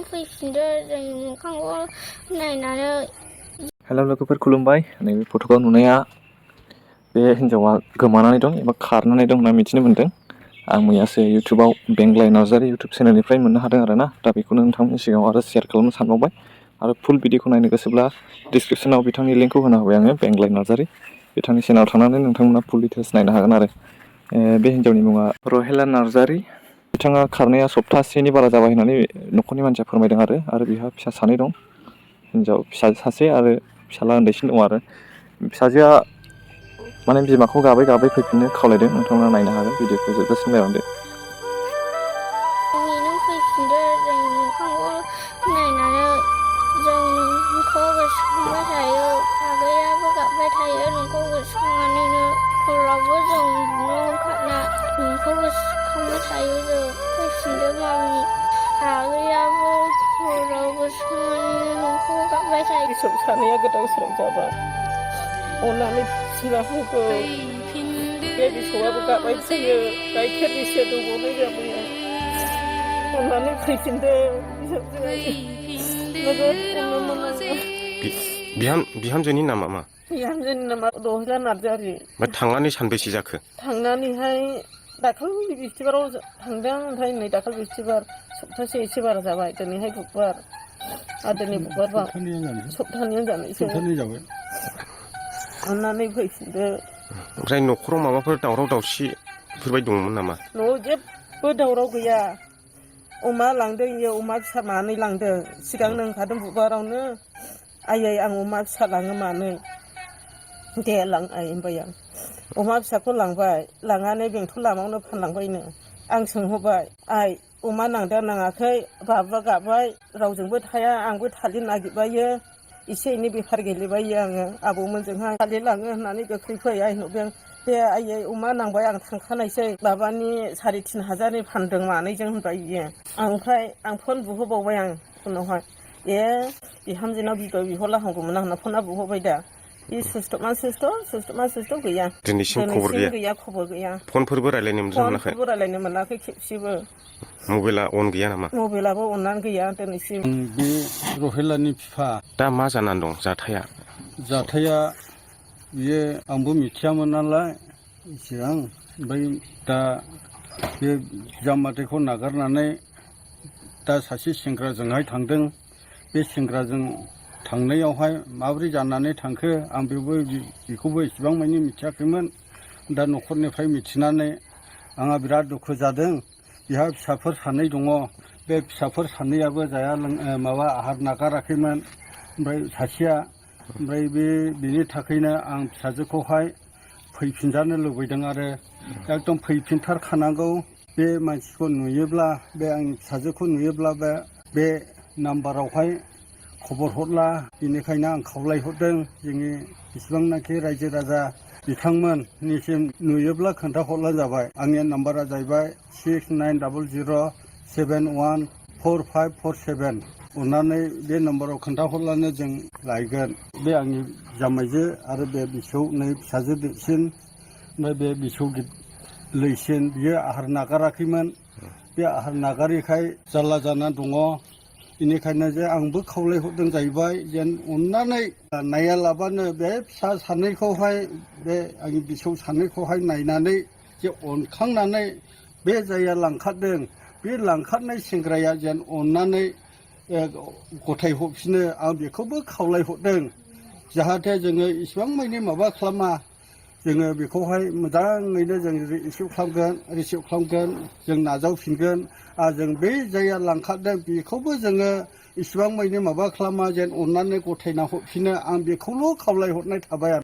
फैफिनदो जों मोखांखौ नायनानै। हेल' लोगोफोर खुलुमबाय। नैबे फट'खौ नुनाया बे हिन्जावा गोमानानै दं एबा खारनानै दं होनना मिथिनो मोन्दों। आं मैयासो इउटुबाव बेंग्लाय नार्जारि इउटुब चेनेलनिफ्राय मोननो हादों आरोना। दा बेखौनो नोंथांमोननि सिगाङाव आरो शेयार खालामनो सानबावबाय। आरो फुल भिडिअखौ नायनो गोसोब्ला डिसक्रिपसनाव बिथांनि लिंकखौ होना होबाय आङो, बेंग्लाय नार्जारि। बिथांनि चेनेलाव थांनानै नोंथांमोना फुल डिटेल्स नायनो हागोन आरो। बे हिन्जावनि मुङा रहेला नार्जारि। बिथाङा खारनाया सप्तासेनि बारा जाबाय होननानै न'खरनि मानसिया फोरमायदों आरो बिहा फिसा सानै दं। हिन्जाव फिसाजो सासे आरो फिसाला उन्दैसिन दं आरो। फिसाजोआ माने बिमाखौ गाबै गाबै फैफिननो खावलायदों। नोंथांमोना नायनो हागोन, भिडिअखौ जोबजासिम नायलांदो। नों फैफिनदो जों मोखांखौ नायनानै। जों नोंखौ गोसोखांबाय थायो, आगैयाबो गाबबाय थायो नोंखौ गोसोखांनानैनो। हरावबो जों उन्दुनो ओंखारना नोंखौ गोसोखांबाय थायो जों। फैफिनदो मामि। आगैयाबो हराव गोसोखांनानैनो नोंखौ गाबबाय थायो। बिसब सानैया गोदाव सोराव जाबाय, अननानै फैफिनना होगौ। बे बिसौआबो गाबबाय थायो, गाइखेर बेसे दौबावनाय जाबाय आं। अननानै फैफिनदो बिहामजोआ, नोगोद अनोमोन आङो। बिहामजोनि नामा मा? बिहामजोनि नामा रहेला नार्जारि। ओमफ्राय थांनानै सानबेसे जाखो? थांनानैहाय दाखालि बिस्थिबाराव थांदों, ओमफ्राय नै दाखालि बिस्थिबार सप्तासे एसे बारा जाबाय। दिनैहाय बुधबार आरो दिनै बुधबार सप्तानैयानो जानोसै। अननानै फैफिनदो। ओमफ्राय न'खराव माबाफोर दावराव दावसि बेफोरबायदि दंमोन नामा? न'आव जेबो दावराव गैया। अमा लांदों, इयो अमा फिसा मानै लांदों। सिगांनो ओंखारदों बुधबारावनो, आयै आं अमा फिसा लाङो मानै। दे लां आइ होनबाय आं। अमा फिसाखौ लांबाय, लांनानै बेंथल लामायावनो फानलांबायनो। आं सोंहरबाय, आइ अमा नांदों नाङाखै? बाबुआ गाबबाय, रावजोंबो थाया, आंबो थालिर नागिरबायो। एसे एनै बेफार गेलेबायो आङो आबौमोनजोंहाय। थालिर लाङो होननानै गोख्रै फै आइ नुदों। दे आइयै अमा नांबाय आं थांखानायसै, माबानि 3,500 फानदों मानैजों होनबाय बियो। ओमफ्राय आं फन बुहोबावबाय आं फनावहाय, बिहामजोनाव बिदर बिहरला हामगौमोन आं होनना फना बुहरबाय दा। बे सुस्थ'मा गैया। दिनैसिम खबर गैया। फनफोरबो रायलायनो मोनदों ना मोनाखै? फनफोरबो रायलायनो मोनाखै खेबसेबो। मबाइला अन गैया नामा? मबाइलाबो अननानै गैया दिनैसिम। बे रहेलानि बिफा। दा मा जानानै दं जाथाया? बियो आंबो मिथियामोन नालाय सिगां। ओमफ्राय दा बे जामादैखौ नागारनानै दा सासे सेंग्राजोंहाय थांदों। बे सेंग्राजों थांनायावहाय माबोरै जानानै थांखो आं बेखौबो इसेबां मानि मिथियाखैमोन। दा न'खरनिफ्राय मिथिनानै आंहा बिराद दुखु जादों। बिहा फिसाफोर सानै दङ। बे फिसाफोर सानैयाबो आहार नागाराखैमोन। ओमफ्राय सासेया, ओमफ्राय बेनि थाखायनो आं फिसाजोखौहाय फैफिनजानो लुबैदों आरो एकदम फैफिनथारखानांगौ। बे मानसिखौ नुयोब्ला, बे आंनि फिसाजोखौ नुयोब्ला बे नाम्बारावहाय खबर हरला। बेनिखायनो आं खावलायहरदों जोंनि जेसेबांनाखि रायजो राजा बिथांमोननिसिम नुयोब्ला खोन्थाहरला जाबाय। आंनि नाम्बारा जाहैबाय 6900714547। अननानै बे नाम्बाराव खोन्थाहरलानो जों लायगोन। बे आंनि जामाइजो आरो बे फिसौ नै फिसाजो देरसिन, ओमफ्राय बे फिसौ लैसिन, बियो आहार नागाराखैमोन। बे आहार नागारैखाय जारला जाना दङ। बेनिखायनो जे आंबो खावलायहरदों जाहैबाय जेन अननानै नायालाबानो बे फिसा सानैखौहाय, बे आंनि फिसौ सानैखौहाय नायनानै जे अनखांनानै बे जायहा लांखारदों बे लांखारनाय सेंग्राया जेन अननानै गथायहरफिनो आं बेखौबो खावलायहरदों। जाहाथे जोङो इसिबां मानि माबा खालामा, जोङो बेखौहाय मोजाङैनो जों रिसिभ खालामगोन, जों नाजावफिनगोन। आरो जों बै जायहा लांखारदों बेखौबो जोङो इसिबां मानि माबा खालामा, जेन अननानै गथायना हरफिनो आं बेखौल' खावलायहरनाय थाबाय आरो।